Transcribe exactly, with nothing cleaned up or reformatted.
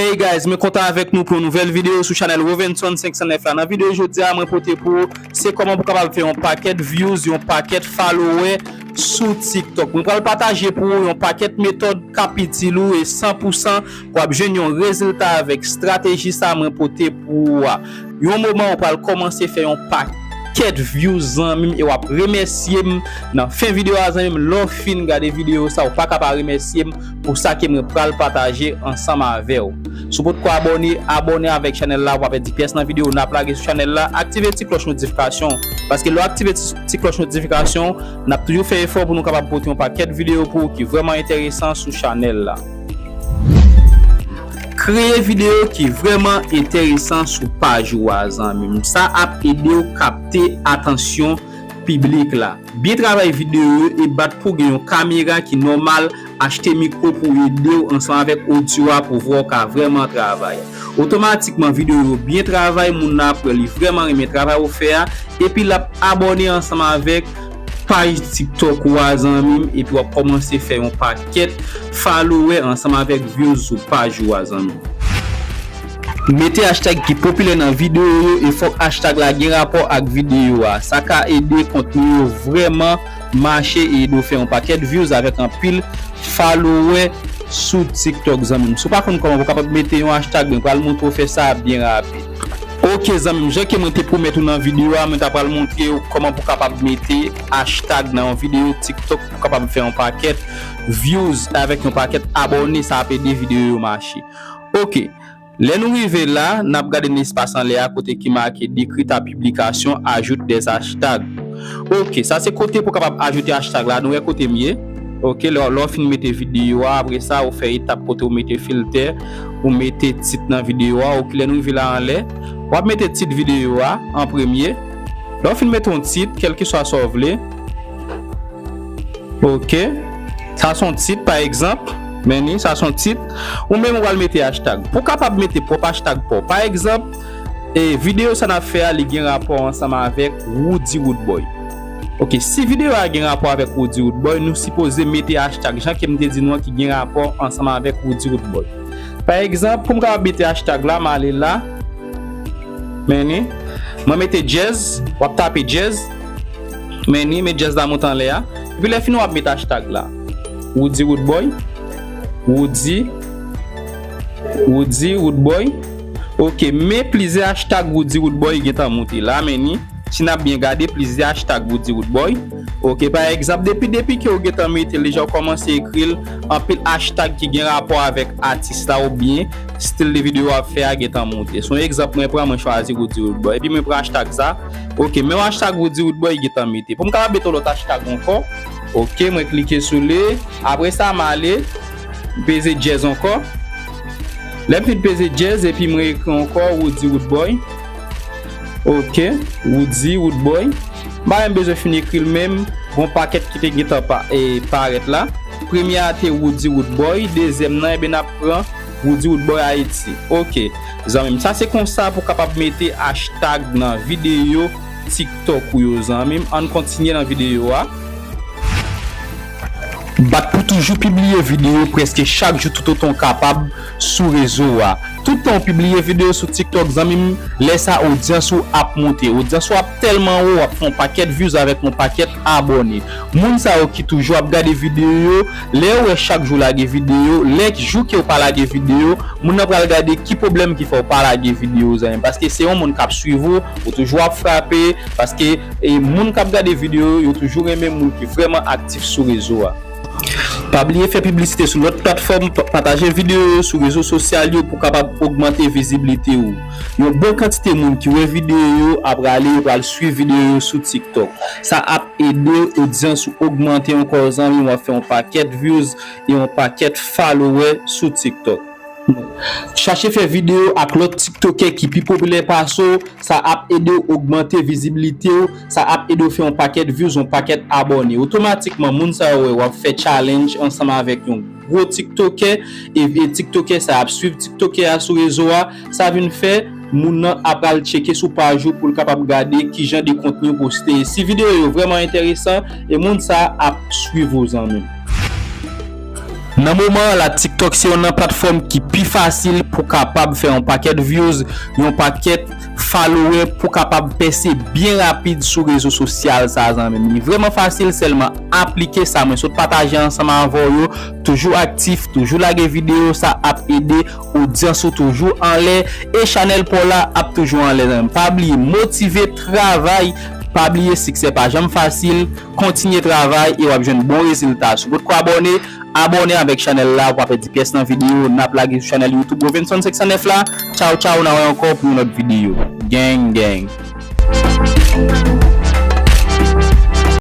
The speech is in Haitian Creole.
Hey guys, mwen kontan avèk nou pou yon nouvèl videyo sou chanèl Rovenson senk san nèf la. Nan videyo jodi a, mwen pote pou ou, se kòman pou kapab fè yon pakèt views, yon pakèt follower sou TikTok. Mwen pral pataje pou ou yon pakèt metòd k ap itil ou e san pou san w ap jwenn yon rezilta avèk estrateji sa mwen pote pou ou a. Yon moman ou pral kòmanse fè yon pakèt views zanmi m e w ap remèsye m nan fen videyo a zanmi m. Lè w fin gade videyo sa, ou pa ka pa remèsye m pou sa ke mwen pral pataje ansanm avè w. Si w potko abòne, abòne avèk chanèl la pou w pa pèdi pyès nan videyo n ap lage sou chanèl la. Aktive ti klòch notifikasyon, paske lè w aktive ti, ti klòch notifikasyon, n ap toujou fè efò pou nou kapab pote yon pakèt videyo pou ou ki vrèman enteresan sou chanèl la. Kreye videyo ki vrèman enteresan sou paj ou a, zanmi m. Sa ap ede w kapte atansyon piblik la. Byen travay videyo yo e bat pou gen yon kamera ki nòmal, achte mikwo pou ede w ansanm avèk odyo a pou vwa w ka vrèman travay. Otomatikman, videyo yo byen travay, moun nan ap wè li vrèman renmen travay ou fè a, epi l ap abòne ansanm avèk paj TikTok ou a, zanmi m, epi w ap kòmanse fè yon pakèt follower ansanm avèk views sou paj ou a, zanmi m. Mete hashtag ki popilè nan videyo yo e fòk hashtag la gen rapò ak videyo a. Sa ka ede kontni yo vrèman mache e ede w fè yon pakèt views avèk anpil follower sou TikTok, zanmi m. Si w pa konn kòman pou w kapab mete yon hashtag, mwen pral montre w fè sa byen rapid. Ok, zanmi m, jan ke mwen te pwomèt ou nan videyo a, mwen ta pral montre w kòman pou w kapab mete hashtag nan yon videyo TikTok pou w kapab fè yon pakèt views avèk yon pakèt abòne, sa ap ede videyo yo mache. Ok. Lè nou rive la, n ap gade nan espas anlè a kote ki make décrit ta publication, ajoute des hashtags. Ok, sa se kote pou kapab ajoute hashtag la. Nou wè kote m ye. Ok, lè, lè w fin mete videyo a, apre sa, ou fè etap kote ou mete filtè, ou mete tit nan videyo a. Ok, lè nou rive la anlè, w ap mete tit videyo a an premye. Lè w fin mete yon tit, kèlkeswa sa w vle. Ok. Sa se yon tit, pa egzanp. Men ni, sa se yon tit. Ou menm ou pral mete hashtag. Pou w kapab mete pwòp hashtag pa w. Pa egzanp, e, videyo sa n ap fè a, li gen rapò ansanm avèk Roody Roodboy. Ok, si videyo a gen rapò avèk Roody Roodboy, nou sipoze mete hashtag, jan ke m te di nou an, ki gen rapò ansanm avèk Roody Roodboy. Pa egzanp, pou m kapab mete hashtag la, m ale la. Men ni, mwen mete djèz, w ap tape djèz. Men ni, men djèz la monte anlè a. Epi lè fini w ap met hashtag la. Roody Roodboy. Roody. Roody Roodboy. Ok, men plizyè hashtag Roody Roodboy gentan monte la, men ni. Si n ap byen gade, plizyè hashtag Roody Roodboy. Ok, pa egzanp, depi, depi ke w gentan mete l deja, w kòmanse ekri l, anpil hashtag ki gen rapò avèk atis la oubyen stil de videyo w ap fè a gentan monte. Se yon egzanp mwen pran, mwen chwazi Roody Roodboy. Epi mwen pran hashtag sa. Ok, men yon hashtag Roody Roodboy gentan mete. Pou m kapab mete yon lòt hashtag ankò, ok, mwen klike sou li. Apre sa, m ale, m peze djèz ankò. Lè m fin peze djèz, epi mwen ekri ankò Roody Roodboy. Ok, Roody Roodboy. M pa menm bezwen fin ekri l menm, gon pakèt ki te gentan pa, e, parèt la. Premye a te Roody Roodboy, dezyèm nan, ebyen n ap pran Roody Roodboy Ayiti. Ok, zanmi m, sa se konsa pou kapab mete hashtag nan videyo TikTok ou yo, zanmi m. Ann kontinye nan videyo a. Bat pou toujou pibliye videyo prèske chak jou toutotan w kapab sou rezo a. Toutan w pibliye videyo sou TikTok, zanmi m, lè sa odyans ou ap monte. Odyans ou ap tèlman wo, w ap fè yon pakèt views avèk yon pakèt abòne. Moun sa yo ki toujou ap gade videyo yo, lè yo wè chak jou w lage videyo, lè jou ke w pa lage videyo, moun nan pral gade ki pwoblèm ki fè w pa lage videyo, zanmi m. Paske se yon moun k ap swiv ou, ou toujou ap frape, paske, e, moun k ap gade videyo yo, yo toujou renmen moun ki vrèman aktif sou rezo a. Pa bliye fè piblisite sou lòt platfòm, pa-, pataje videyo yo sou rezo sosyal yo pou kapab ogmante viziblite ou. Yon bon kantite moun ki wè videyo yo ap rale, yo pral swiv videyo yo sou TikTok. Sa ap ede odyans ou ogmante ankò, zanmi, w ap fè yon pakèt views e yon pakèt follower sou TikTok. Chache fè videyo ak lòt tiktokè ki pi popilè pase w, sa ap ede w ogmante viziblite w, sa ap ede w fè yon pakèt views, yon pakèt abòne. Otomatikman, moun sa yo wè w ap fè challenge ansanm avèk yon gwo tiktokè, e, e tiktokè sa ap swiv tiktokè a sou rezo a, sa vin fè moun nan ap al tcheke sou paj ou pou l kapab gade kijan de kontni ou poste. Si videyo yo vrèman enteresan, e moun sa ap swiv ou, zanmi m. Nan moman an la, TikTok se youn nan platfòm ki pi fasil pou kapab fè yon pakèt views, yon pakèt follower, pou kapab pèse byen rapid sou rezo sosyal sa a, zanmi m. Li vrèman fasil, sèlman aplike sa mwen sot pataje ansanm avè w yo. Toujou aktif, toujou lage videyo, sa ap ede odyans ou toujou anlè. E chanèl pa w la ap toujou anlè, zanmi m. Pa bliye motive, travay. Pa bliye, siksè pa janm fasil. Kontinye travay e w ap jwenn bon rezilta. Si w potko abòne, abòne avèk chanèl la pou w pa pèdi pyès nan videyo n ap lage sou chanèl YouTube Rovenson senk san nèf la. Tchaw, tchaw, n a wè ankò pou yon lòt videyo. Gang, gang.